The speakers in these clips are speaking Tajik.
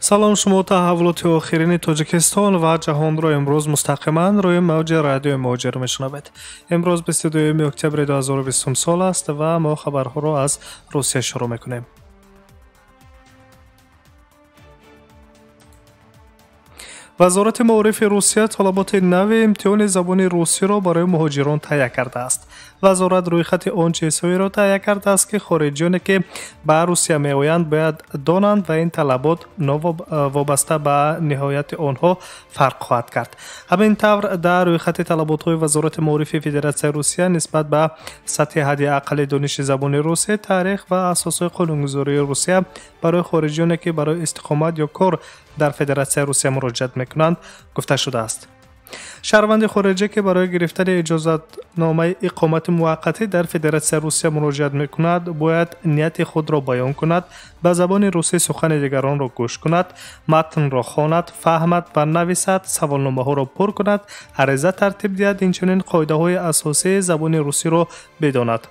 Салом, шумо таҳаввулоти охирини Тоҷикистон ва ҷаҳонро имрӯз мустақиман рӯи мавҷи радиои Муҳоҷир мешунавед. Имрӯз 22 октябри 2020 сол аст ва мо хабарҳоро аз Русия шурӯъ мекунем. Вазорати маорифи Русия талаботи нави имтиҳони забони русиро барои муҳоҷирон таҳия кардааст. Вазорат рӯйхати он чизҳоеро таҳия кардааст, ки хориҷиёне ки ба Русия меоянд бояд донанд ва ин талабот вобаста ба ниҳояти онҳо фарқ хоҳад кард. Ҳамин тавр, дар рӯйхати талаботҳои Вазорати маорифи Федератсияи Русия нисбат ба сатҳи ҳадди аққали дониши забони русӣ, таърих ва асосҳои қонунгузории Русия барои хориҷиёне ки барои истиқомат ё кор дар Федератсияи Русия муроҷиат мекунанд гуфта шудааст. Шаҳрванди хориҷӣ ки барои гирифтани иҷозатномаи иқомати муваққатӣ дар Федератсияи Русия муроҷиат мекунад, бояд нияти худро баён кунад, ба забони русӣ сухани дигаронро гӯш кунад, матнро хонад, фаҳмад ва нависад, саволномаҳоро пур кунад, ариза тартиб диҳад, инчунин қоидаҳои асосии забони русиро бидонад.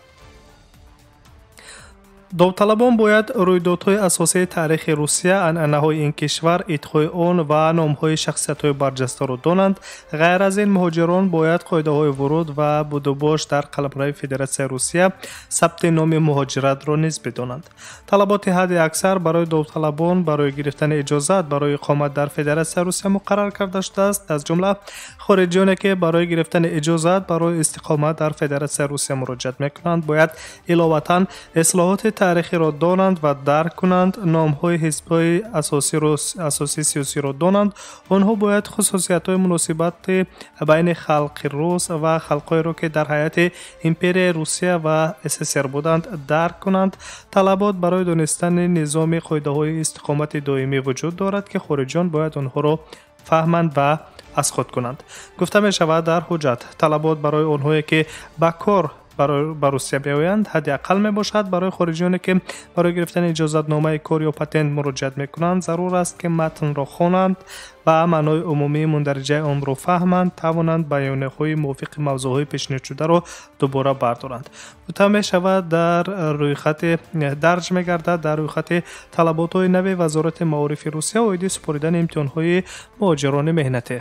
Довталабон бояд рӯйдодҳои асосии таърихи Русия, анъанаҳои ин кишвар, идҳои он ва номҳои шахсиятҳои барҷастаро донанд. Ғайр аз ин, муҳоҷирон бояд қоидаҳои вуруд ва будубош дар қаламрави Федератсияи Русия, сабти номи муҳоҷиратро низ бидонанд. Талаботи ҳадди аксар барои довталабон барои гирифтани иҷозат барои иқомат дар Федератсияи Русия муқаррар карда шудааст. Аз ҷумла хориҷиёне ки барои гирифтани иҷозат барои истиқомат дар Федератсияи Русия муроҷиат мекунанд, бояд иловатан ислоҳоти таърихиро донанд ва дарк кунанд, номҳои ҳизбҳои асосии сиёсиро донанд. Онҳо бояд хусусиятҳои муносибати байни халқи рус ва халқҳоеро ки дар ҳайати империяи Русия ва СССР буданд дарк кунанд. Талабот барои донистани низоми қоидаҳои истиқомати доимӣ вуҷуд дорад, ки хориҷиён бояд онҳоро фаҳманд ва аз худ кунанд. Гуфта мешавад дар ҳуҷҷат, талабот барои онҳое ки ба кор ба Русия меоянд ҳадди аққал мебошад. Барои хориҷиёне ки барои гирифтани иҷозатномаи кор ё патент муроҷиат мекунанд, зарур аст ки матнро хонанд ва маънои умумии мундариҷаи онро фаҳманд, тавонанд баёнияҳои мувофиқи мавзӯъҳои пешниҳодшударо дубора бардоранд. Гуфта мешавад дар рӯйхати дарҷ мегардад дар рӯйхати талаботҳои нави Вазорати маорифи Русия оиди супоридани имтиҳонҳои муҳоҷирони меҳнатӣ.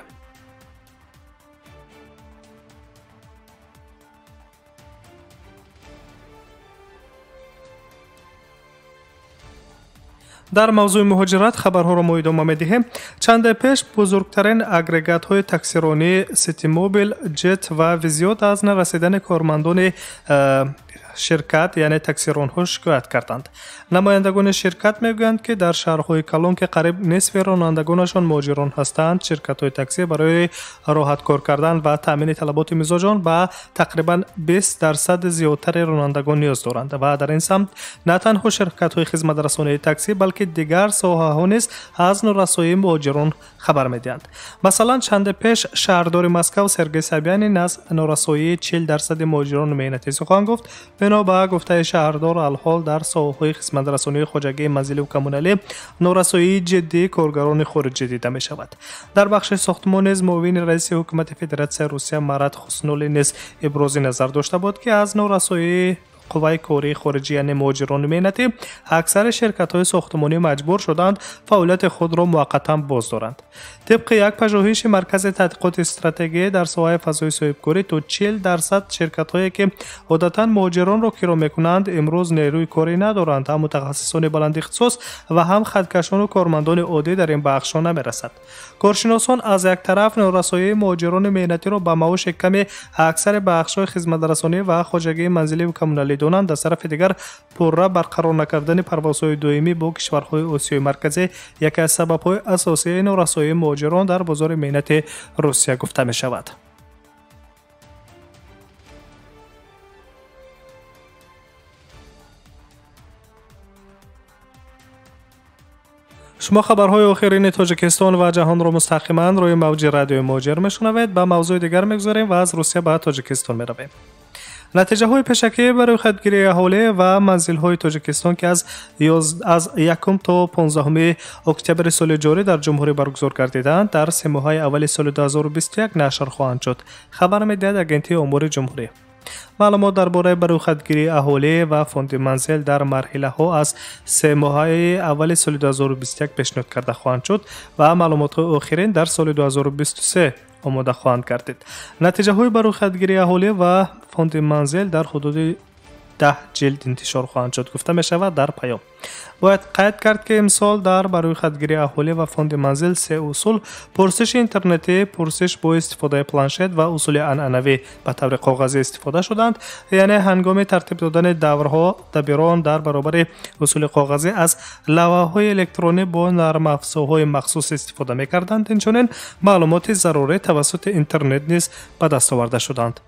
Дар мавзӯи муҳоҷират хабарҳоро мо идома медиҳем. Чанде пеш бузургтарин агрегатҳои таксиронии Ситимобил, Ҷет ва Визиёт аз нарасидани кормандони ширкат, яъне таксиронҳо, шикоят карданд. Намояндагони ширкат мегӯянд, ки дар шаҳрҳои калон, ки қариб нисфи ронандагонашон муҳоҷирон ҳастанд, ширкатҳои таксӣ барои роҳат кор кардан ва таъмини талаботи мизоҷон ба тақрибан 20% зиёдтари ронандагон ниёз доранд ва дар ин самт на танҳо ширкатҳои хизматрасонии таксӣ, балки дигар соҳаҳо низ аз норасоии муҳоҷирон хабар медиҳанд. Масалан, чанде пеш шаҳрдори Москав Сергей Собянин аз норасоии 40% муҳоҷирони меҳнатӣ сухан гуфт. Бино ба гуфтаи шаҳрдор, алҳол дар соҳаҳои хизматрасонии хоҷагии манзилию коммуналӣ норасоии ҷиддии коргарони хориҷӣ дида мешавад. Дар бахши сохтмон низ муовини раиси ҳукумати Федератсияи Русия Марат Хуснуллин низ ибрози назар дошта буд, ки аз норасоии қувваи кории хориҷӣ, яъне муҳоҷирони меҳнатӣ, аксари ширкатҳои сохтмонӣ маҷбур шуданд фаъолияти худро муваққатан боз доранд. Тибқи як пажӯҳиши Маркази тадқиқоти стратегӣ дар соҳаи фазои соҳибкорӣ, то 40% ширкатҳое ки одатан муҳоҷиронро киро мекунанд, имрӯз нерӯи корӣ надоранд. Ҳам мутахассисони баландихтисос ва ҳам хаткашону кормандони оддӣ дар ин бахшҳо намерасад. Коршиносон аз як тараф норасоии муҳоҷирони меҳнатиро ба маоши ками аксари бахшҳои хизматрасонӣ ва хоҷагии манзиливу коммуналӣ донанд, аз тарафи дигар пурра барқарор накардани парвозҳои доимӣ бо кишварҳои Осиёи Марказӣ яке аз сабабҳои асосии норасоии муҳоҷирон дар бозори меҳнати Русия гуфта мешавад. Шумо хабарҳои охирини Тоҷикистон ва ҷаҳонро мустақиман рӯи мавҷи радиои Муҳоҷир мешунавед. Ба мавзӯи дигар мегузарем ва аз Русия ба Тоҷикистон меравем. Натиҷаҳои пешакӣ барои рӯйхатгирии аҳолӣ ва манзилҳои Тоҷикистон, ки аз 1 то 15 октябри соли ҷорӣ дар ҷумҳурӣ баргузор гардиданд, дар семоҳаи аввали соли 2021 нашр хоҳанд шуд, хабар медиҳад Агентии омори ҷумҳурӣ. Маълумот дар бораи барӯйхатгирии аҳолӣ ва фонди манзил дар марҳилаҳо аз 3 моҳаи аввали соли 2021 пешниҳод карда хоҳанд шуд ва маълумотҳои охирин дар соли 2023 омода хоҳанд гардид. Натиҷаҳои барӯйхатгирии аҳолӣ ва фонди манзил дар ҳудуди 10 ҷилд интишор хоҳанд шуд, гуфта мешавад дар паём. Бояд қайд кард, ки имсол дар барӯйхатгирии аҳолӣ ва фонди манзил се усул: пурсиши интернетӣ, пурсиш бо истифодаи планшет ва усули анъанавӣ ба таври коғазӣ истифода шуданд. Яъне ҳангоми тартиб додани даврҳо дабирон дар баробари усули коғазӣ аз лавҳаҳои электронӣ бо нармафзоҳои махсус истифода мекарданд. Инчунин маълумоти зарурӣ тавассути интернет низ ба даст оварда шуданд.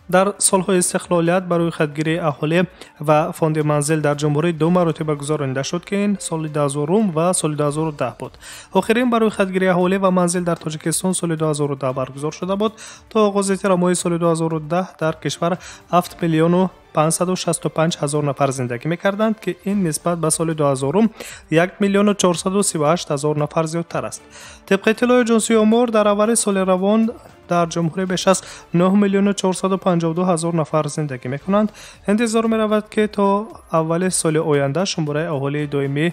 Дар солҳои истиқлолият барӯйхатгирии аҳолӣ ва фонди манзил дар ҷумҳурӣ ду маротиба гузаронида шуд, ки ин соли 2000 ва соли 2010 буд. Охирин барӯйхатгирии аҳолӣ ва манзил дар Тоҷикистон соли 2010 баргузор шуда буд. То оғози тирамоҳи соли 2010 дар кишвар 7 миллиону 565 ҳазор нафар зиндагӣ мекарданд, ки ин нисбат ба соли 2000 1 миллиону 438 ҳазор нафар зиёдтар аст. Тибқи иттилои ҷинсии омор, дар аввали соли равон дар ҷумҳурӣ беш аз 9 миллиону 452 ҳазор нафар зиндагӣ мекунанд. Интизор меравад, ки то аввали соли оянда шумораи аҳолии доимӣ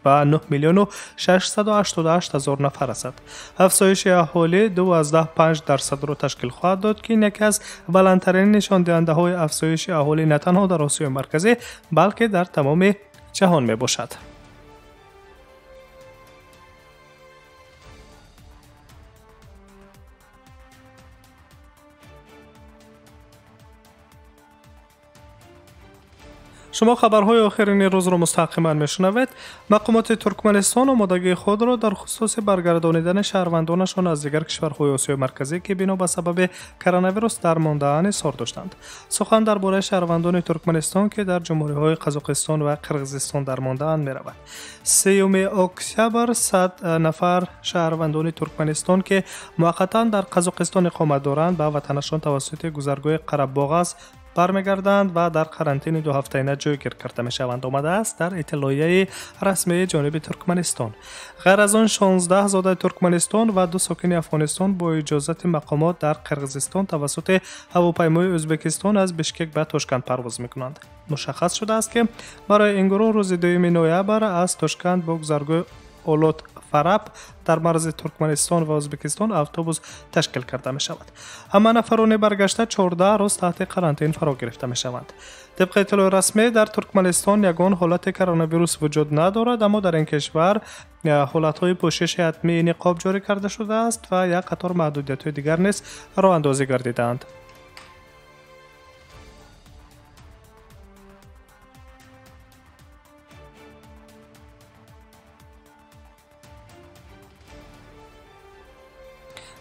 ба 9 миллиону 688 ҳазор нафар расад. Афзоиши аҳолӣ 2,5%-ро ташкил хоҳад дод, ки ин яке аз баландтарин нишондиҳандаҳои афзоиши аҳолӣ на танҳо дар Осиёи Марказӣ, балки дар тамоми ҷаҳон мебошад. Шумо хабарҳои охирини рӯзро мустақиман мешунавед. Мақомоти Туркманистон омодагии худро дар хусуси баргардонидани шаҳрвандонашон аз дигар кишварҳои Осиёи Марказӣ, ки бино ба сабаби коронавирус дармондаанд, изҳор доштанд. Сухан дар бораи шаҳрвандони Туркманистон, ки дар ҷумҳуриҳои Қазоқистон ва Қирғизистон дармондаанд, меравад. 3 октябр 100 нафар шаҳрвандони Туркманистон, ки муваққатан дар Қазоқистон иқомат доранд, ба ватанашон тавассути гузаргоҳи Қарабоғаз бармегарданд ва дар карантини дуҳафтаина ҷойгир карда мешаванд, омадааст дар иттилоияи расмии ҷониби Туркманистон. Ғайр аз он 16 зодаи Туркманистон ва 2 сокини Афғонистон бо иҷозати мақомот дар Қирғизистон тавассути ҳавопаймои Ӯзбекистон аз Бишкек ба Тошканд парвоз мекунанд. Мушаххас шудааст, ки барои ин гурӯҳ рӯзи 2 ноябр аз Тошканд бо гузаргоҳи Олот Фараб дар марзи Туркманистон ва Ӯзбекистон автобус ташкил карда мешавад. Ҳама нафарони баргашта 14 рӯз таҳти карантин фаро гирифта мешаванд. Тибқи иттилои расмӣ, дар Туркманистон ягон ҳолати коронавирус вуҷуд надорад, аммо дар ин кишвар ҳолатҳои пӯшиши ҳатмии ниқоб ҷорӣ карда шудааст ва як қатор маҳдудиятҳои дигар низ роҳандозӣ гардидаанд.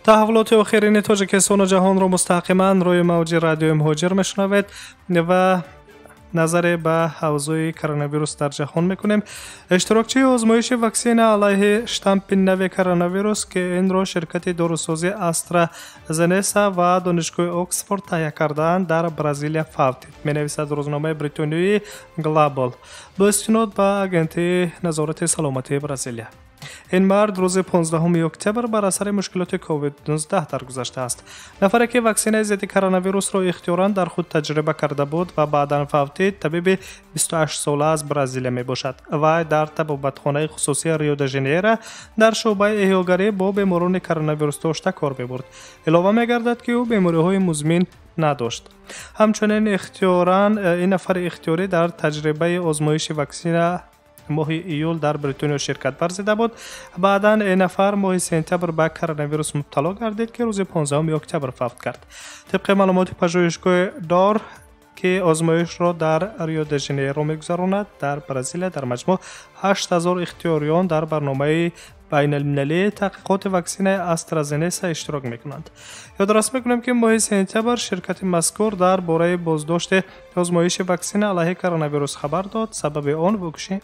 Таҳаввулоти охирини Тоҷикистону ҷаҳонро мустақиман рӯи мавҷи радиои Муҳоҷир мешунавед ва назаре ба ҳавзӯи коронавирус дар ҷаҳон мекунем. Иштирокчии озмоиши ваксина алайҳи штампи нави коронавирус, ки инро ширкати дорусозӣ AstraZeneca ва донишгоҳи Оксфорд таҳия кардаанд, дар Бразилия фавтид, менависад рӯзномаи бритониёии Global бо истинод ба агентии назорати саломатии Бразилия. Ин мард рӯзи 15 октябр бар асари мушкилоти COVID-19 даргузаштааст. Нафаре, ки ваксинаи зидди коронавирусро ихтиёран дар худ таҷриба карда буд ва баъдан фавтид, табиби 28-сола аз Бразилия мебошад. Вай дар табобатхонаи хусусии Рио-де-Жанейро дар шӯъбаи эҳёгарӣ бо беморони коронавирус дошта кор мебурд. Илова мегардад, ки ӯ бемориҳои музмин надошт. Ҳамчунин ихтиёран ин нафари ихтиёрӣ дар таҷрибаи озмоиши ваксина моҳи июл дар Бритониё ширкат варзида буд. Баъдан ин нафар моҳи сентябр ба коронавирус мубтало гардид, ки рӯзи 15 октябр фавт кард. Тибқи маълумоти пажӯҳишгоҳи Дор, ки озмоишро дар Рио-де-Жанейро мегузаронад, дар Бразилия дар маҷмӯъ 8000 ихтиёриён дар барномаи байналмилалии таҳқиқоти ваксинаи AstraZeneca иштирок мекунанд. Ёдрас мекунем, ки моҳи сентябр ширкати мазкур дар бораи боздошти озмоиши ваксина алайҳи коронавирус хабар дод. Сабаби он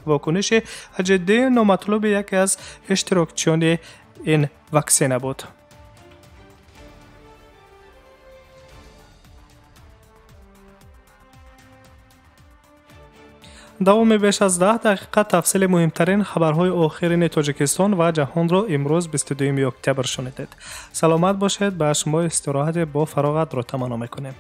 вокуниши ҷиддии номатлуби яке аз иштирокчиёни ин ваксина буд. Давоми беш аз 10 дақиқа тафсили муҳимтарин хабарҳои охирини Тоҷикистон ва ҷаҳонро имрӯз 22 октябр шунидед. Саломат бошед, ба шумо истироҳате бо фароғатро таманно мекунем.